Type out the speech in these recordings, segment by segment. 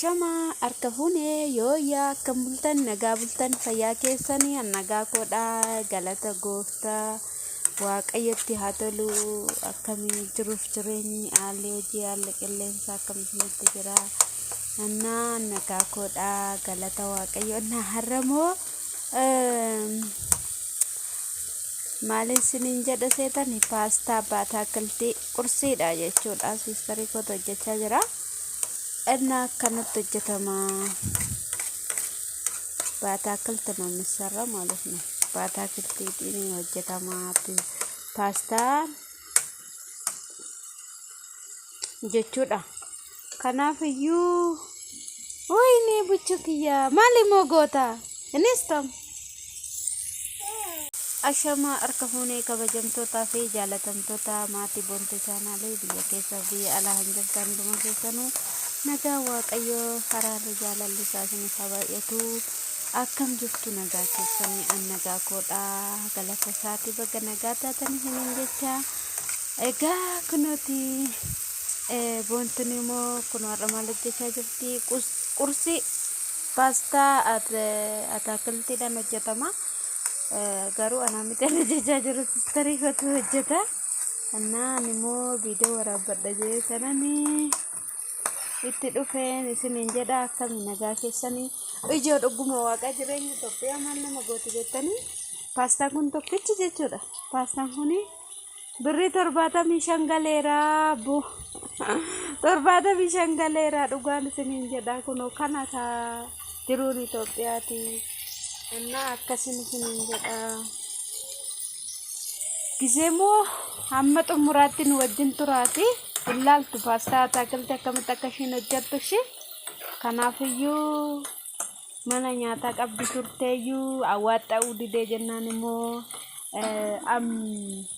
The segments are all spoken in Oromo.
Ashamaa harka fuunee yooyyaa akkam bultan nagaa bultan fayyaa keessanii an nagaa koodha galata gooftaa waaqayyotti haa tolu akkamii jiruuf jireenyi haalli hojii haalli qilleensaa akkam isinitti jira annaa nagaa koodha galata waaqayyo annaa har'amoo Maalin sinin jedha seetani paastaa baataakiltii qursiidha jechuudha siistarii kootu hojjechaa jira. Inni akkanatti hojjetama. Baataakilti ነው የሚሰራ ማለት ነው። baataakiltiitiin hojjetama paastaa jechuudha. Kanaaf iyyuu wayinee buchuu kiyya maali immoo goota innis tam. Ashama harka fuunee kabajamtootaa fi jaalatamtoota maatii Boontuu chaanaalee biyya keessa biyya alaa hin jirtan hunduma keessanuu nagaa waaqayyoo haraarri jaalalli isaa isiniif haa baay'atu. Akkam jirtu nagaa keessanii an nagaa koodha galata isaatii baga nagaa taatan isiniin jecha. Egaa kunooti Boontuun immoo kun har'a maal hojjechaa jirti? Qursii paastaa ataakiltiidhaan hojjetama. Garuu anaa miti kan hojjechaa jiru sistarii kootu hojjeta. Innaa ani immoo viidiyoo waraabbadha jedhee sanani itti dhufeen isiniin jedha akkami nagaa keessanii. Ijoo dhuguma waaqa jireenya Itoophiyaa maal nama gooti beektanii? Paastaan kun tokkichi jechuudha. Paastaan kuni Birrii 75 galeera bu 75 galeera dhugaan isiniin jedha kunoo kana ka jiruun Itoophiyaati. Innaa akkasin isiniin jedha. Gisee moo hamma xumuraatti nu wajjin turaati. Ilaaltu paastaa ataakiltii akkamitti akka ishiin hojjettu ishii. Kanaafiyyuu mana nyaataa qabdi turteeyyuu awwaaxxa'uu didee jennaan immoo am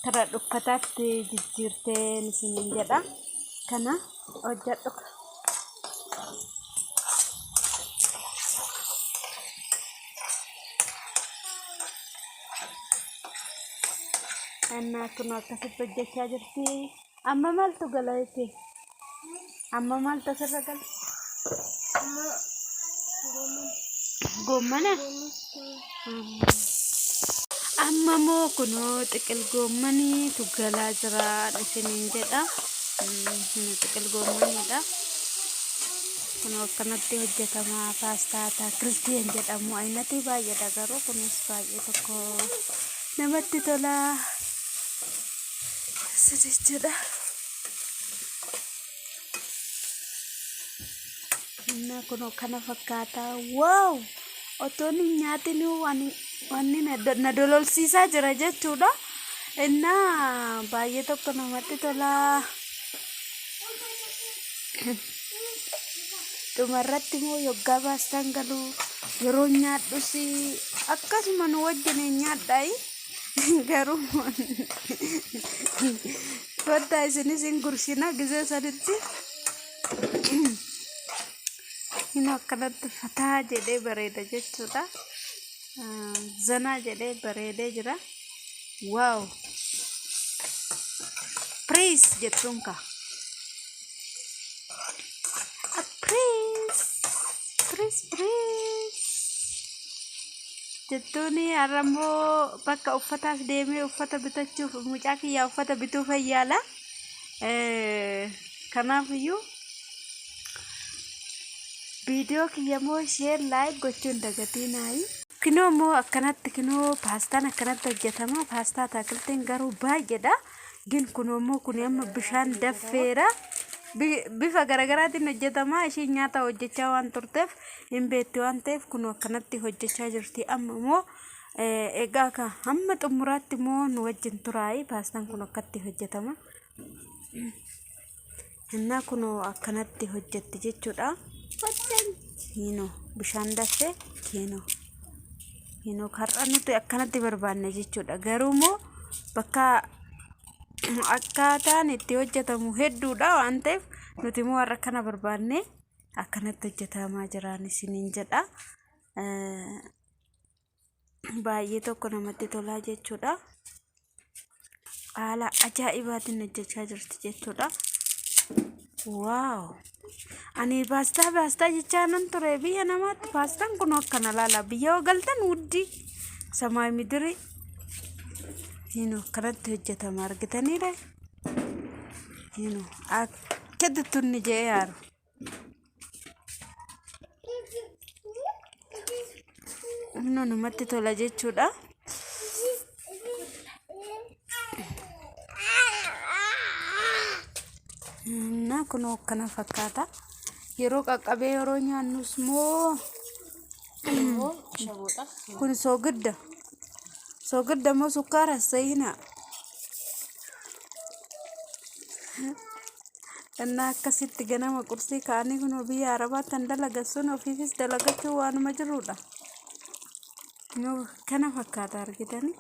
kara dhukkataatti jijjiirteen isiniin jedha. Kana hojjedhu. Annaa kun akkasitti hojjechaa jirti. Amma maaltu gala jettee? Amma maaltu asirra gala? Amma goommana. Goommana? Amma moo kunoo xiqil goommaniitu galaa jira isiniin jedha. Xiqil goommaniidha. Kunoo akkanatti hojjetama paastaa ataakiltii hin jedhamu. Ayinatii baay'eedha garuu kunis baay'ee tokko namatti tola. Sadi jedha. Innaa kunoo kana fakkaata. Waaw! Otoon hin nyaatin wanni na dololsiisaa jira jechuudha. Innaa baay'ee tokko namatti tola. Dhumarratti immoo yoggaa baastaan galu yeroo nyaadhus akkasuma nu wajjin hin nyaadhaayi. Garuu kottaa isinis hin gurshina gisee sanitti. Inni akkanatti fataa jedhee bareeda jechuudha. Zanaa jedhee bareedee jira. Waaw! Piriis jettuun kaa. Piriis! Piriis piriis! Jettuun har'a immoo bakka uffataas deemee uffata bitachuuf mucaa kiyyaa uffata bituuf yaala. Kanaaf iyyuu viidiyoo kiyya immoo sheer laayik gochuu hin dagatinaayi. Kinoo immoo akkanatti kinoo paastaan akkanatti hojjetama. Paastaa ataakiltiin garuu baay'eedha. Gin kunoo immoo kun amma bishaan daffeera. Bifa garaagaraatiin hojjetama. Ishiin nyaata hojjechaa waan turteef hin beekti waan ta'eef kunoo akkanatti hojjechaa jirti. Amma immoo egaa ka hamma xumuraatti immoo nu wajjin turaayi. Paastaan kun akkatti hojjetama. Innaa kunoo akkanatti hojjetti jechuudha. Hiinoo bishaan daffe kiinoo. Hiinoo karra nuti akkanatti barbaanne jechuudha. Garuu immoo bakka akkaataan itti hojjetamu hedduudha waan ta'eef nuti immoo har'a kana barbaanne akkanatti hojjetamaa jiraan isiniin jedha. Baay'ee tokko namatti tolaa jechuudha. Haala ajaa'ibaatiin hojjechaa jirti jechuudha. Waaw! Ani paastaa paastaa jechaa nan ture biyya namaatti paastaan kun akkana laala biyya yoo galtan wuddii samaay midiri hinu akkanatti hojjetama argitaniire hinu akka tuttunni je'ee yaaru. Hinu namatti tola jechuudha. እና kunoo akkana fakkaata. Yeroo qaqqabee yeroo nyaannus moo Immoo ashaboodha. kun soogidda. Soogidda moo sukkaara sayina. እና akkasitti ganama qursii ka'anii kunoo biyya arabaatti kan dalagan sun ofiifis dalagachuu waanuma jirudha. Kana fakkaata argitanii.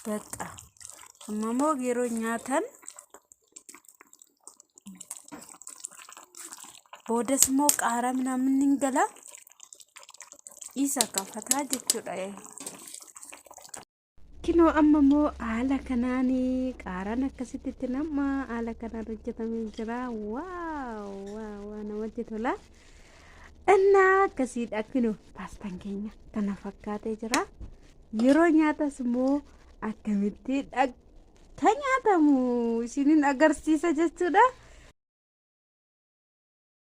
Bakka amma immoo yeroo nyaatan boodas immoo qaaraa ምናምን ni gala isa kafataa jechuudha. Kinoo amma immoo haala kanaan qaaraan akkasitti itti nama haala kanaan hojjetamee jira. Waaw waaw namatti tola. እና akkasiidha kinoo paastaan keenya kana fakkaatee jira. Yeroo nyaatas immoo akkamitti akka nyaatamu isiniin agarsiisa jechuudha.